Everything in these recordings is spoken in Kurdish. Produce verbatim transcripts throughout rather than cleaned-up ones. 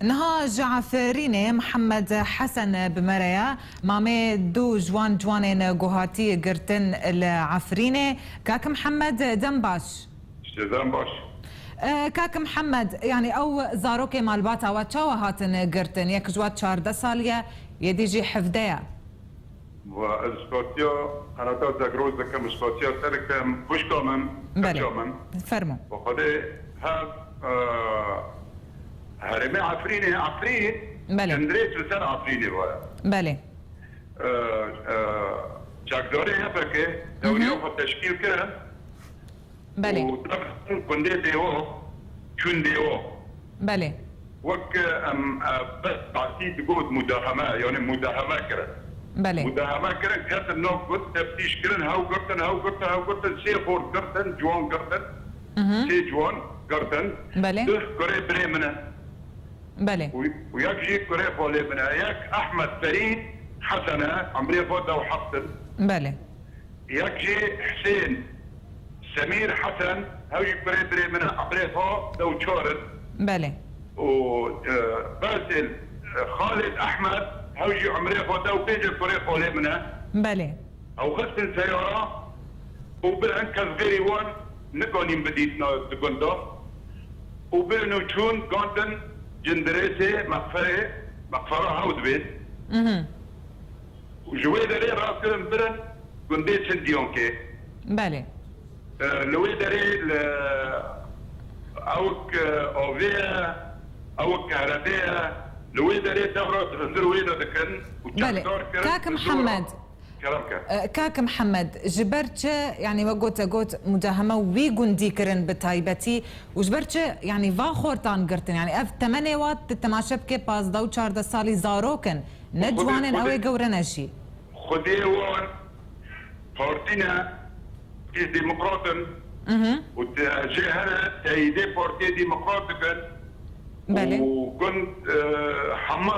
Niha ji Efrînê Mihemed Hesen bi me re ye. Mamê du ji wan ciwanên ku hatî girtin li Efrînê. Kak Mihemed, dem baş. Ji te dem baş. E, Kak Mihemed, yanî ew zarokê malbata we çawa hatin girtin? Yek ji we çardeh salî ye, yê dî jî hevdeh ye. Wa ez spasiya qenata Zegro dikim, spasiya te dikim, xwişka min, Belê. Keça min. Fermo. Bi Xwedê hev, e, herêmê Efrînê, Efrîn, Belê. Cindrês li ser Efrînê wa ye. Belê. E, e, çekdarê Y P G, Hı hı. dewriya xwe teşkîl kirin. Belê. Û gundê Dêwo, çûn Dêwo. Belê. Wek, em, e, bes partî digot mudaheme, yani mudaheme kirin. Belê. Mudaheme kirin, ketin nav gund, teftîş kirin, hew girtin, hew girtin, hew girtin, sê xort girtin, ciwan girtin. Mhm. Sê ciwan girtin. Belê. Duh kurê birê min e. Belê. Û, û yek jî kurê xalê min e. Yek Ehmed Ferîd Hesen e, emrê xwe dew heft in. Belê. Yek jî Husên Semîr Hesen, hew jî kurê birê min e, emrê xwe dew çar in. Belê. Û, e, Basil, e, Xalid Ehmed, hew jî emrê xwe dew pênc e, kurê xalê min e. Belê. Ew xistin seyara û birin, kes xêrî wan nikanîn bidîtina di gunda. Û birin û çûn, gandin Cindirêsê, mexferê, mexfera hew dibê. Mhm. Û ji wê derê rakirin birin gundê Sindiyankê. Belê. E, li wê derê li ewik, e, avê ye, ewik kehrebê ye. Li wê derê dewra di hundir wê de dikin û Belê. çekdar kirin Kak bi zora Mihemed, kerem ke. E, Kak Mihemed, ji ber çi, yanî we gote got, mudaheme wî gundî kirin bi taybetî û ji ber çi, yanî va xortan girtin? Yanî ev temenê wa, tu temaşe bike, pazdeh û çardeh salî zarok in. Ne Xwedê, ciwanên ew ê Xwedê, gewre ne jî. Xwedê wan partî ne, partiyê demokrat in Mhm. û te-, jê here teyîdê partiyê demokrat dikin Belê. û gund, e, hema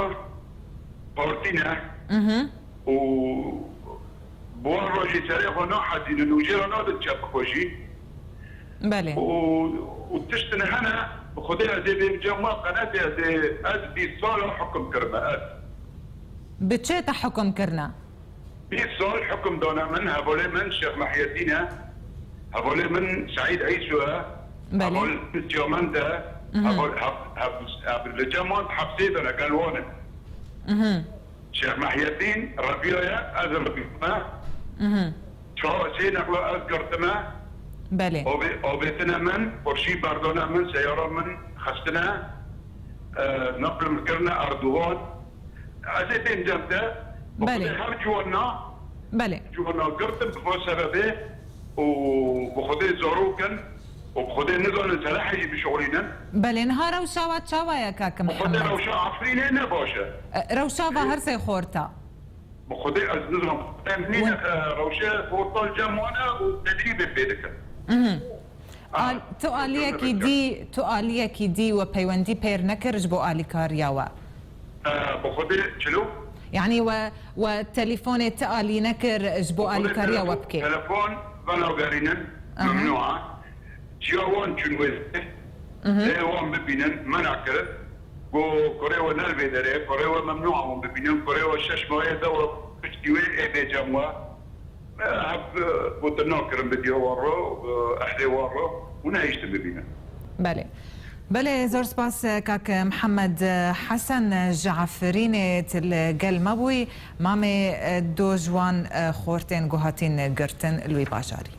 partî ne Mhm. û bi wan re jî serê xwe nahezînin û jê re nadin çepik xwe jî. Belê. Û, û tiştin hene, bi Xwedê ez ê bêm cem wan qenetê, ez ê, ez bîst sal e hukum kirime, ez. Bi çi te hukum kirine? Bîst sal hukum dane min, hevalê min Şêx Mehyedîn e, hevalê min Seîd Eyso e, Belê. hevalê min Siyamend e, Mhm. heval-, hev-, hev-, hev-, li cem wan hepsê de ne, gel wan e. Mhm. Şêx Mehyedîn Rebiya ye, ez Rebiya me. Mhm. Çawa sê nexla ez girtime. Belê. Avê-, avêtine min, xurşî berdane min, seyara min xistine, e, neql min kirine Erdogan. Ez ê bêm cem te, bi Belê. Xwedê her ciwana, Belê. ciwana girtin bi vê sebebê û bi Xwedê zarok in û bi Xwedê nizanin selehê jî bişixulînin. Belê, niha rewşa we çawa ye, Kak Bi Xwedê Mihemed? rewşa Efrînê ne baş e. E, rewşa ve Ê, her sê xorta. Bi Xwedê ez nizanim. Em nîne, Win- e, rewşe xorta cem wan e û tedrîbê pê dikin. Mhm. Aha, Al-, tu aliyekî dî, tu aliyekî dî we peywendî pêr nekir ji bo alîkariya we? E, bi Xwedê çilo? Yanî we, we telîfonê ti alî nekir ji bo Bi Xwedê alîkariya we telefon, bike? telefon venagerînin, Aha. memnû e. Çiya wan çûn wê Mhm. lê wan bibînin, mena kirin. Go kurê we ne li vê derê, kurê we memnû e wan bibînin, kurê we şeş mahê dewra piştî wê ê bê cem we. Hev, e, gotin nakirin bi diya wan re, e, ehlê wan re û nehiştin bibînin. Belê. Belê, zor spas, e, kak Mihemed, e, Hesen, e, ji Efrînê tu li gel me bûyî. Mamê, e, do ji wan, e, xortên ku hatîn girtin li wî bajarî.